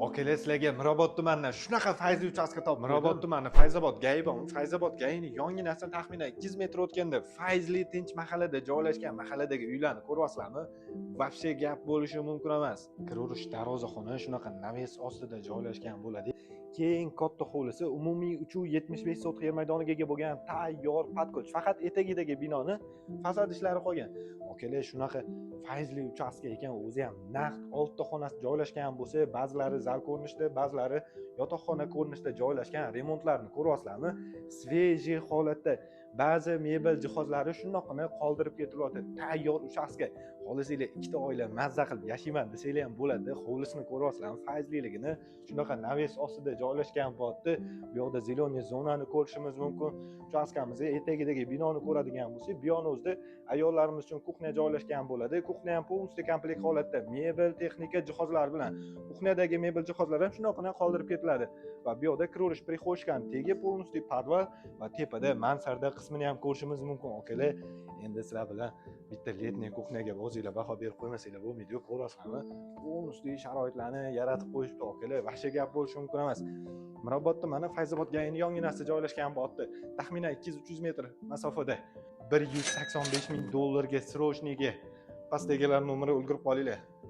Akalar, sizlarga Mirobod tumanidan shunaqa fayzli uchastka topib. Mirobod tumani, Fayzobod ГАИ bormi? Fayzobod ГАИ ni yonginasidan taxminan 200 metr o'tganda fayzli, tinch mahallada joylashgan. Mahalladagi uylarni ko'ryapsizlarmi? Вообще gap bo'lishi mumkin emas. Kiraverish darvozaxona shunaqa навес ostida joylashgan bo'ladi. Keng, katta hovlisi, umumiy 3,75 sotix yer maydoniga ega bo'lgan, tayyor под ключ, faqat etagidagi binoni fasad ishlari qolgan. Akalar, shunaqa fayzli uchastka ekan, o'zi ham naqd. Oltita xonasi joylashgan bo'lsa, ba'zilari zal ko'rinishida, ba'zilari yotoqxona ko'rinishida joylashgan. Remontlarni ko'ryapsizlarmi? Свежий holatda, ba'zi mebel jihozlari shundoqqina qoldirib ketilyapti. Tayyor uchastka, xohlasanglar, ikkita oila mazza qilib yashayman desanglar ham bo'ladi. Hovlisini ko'ryapsizlarmi, fayzliligini? Shunaqa навес ostida joylashgan bo'lyapti. Bu yoqda зеленый zonani ko'rishimiz mumkin. Uchastkamizni etagidagi binoni ko'radigan bo'lsak, bu yoqni o'zida ayollarimiz uchun кухня joylashgan bo'ladi. Кухня ham полностью komplekt holatda, mebel, texnika jihozlar bilan. Кухня dagi mebel jihozlar ham shundoqqina qoldirib ketiladi. Va bu yoqda kiraverish прихожка ni tegi полностью podval va tepada mansarda qismini ham ko'rishimiz mumkin. Akalar, endi sizlar bilan bitta летний кухня ga o'zinglar baho berib qo'ymasanglar bo'lmaydiyu. Ko'ryapsizlarmi, полностью sharoitlarni yaratib qo'yishibdi. Akalar, вообще gap bo'lishi mumkin emas. Mirobod tumani, Fayzobod ГАИ ni yonginasida joylashgan bo'lyapti, taxminan 200-300 metr masofada. 185 ming dollarga, срочный ga. Pastdagilar nomeri, ulgurib qolinglar.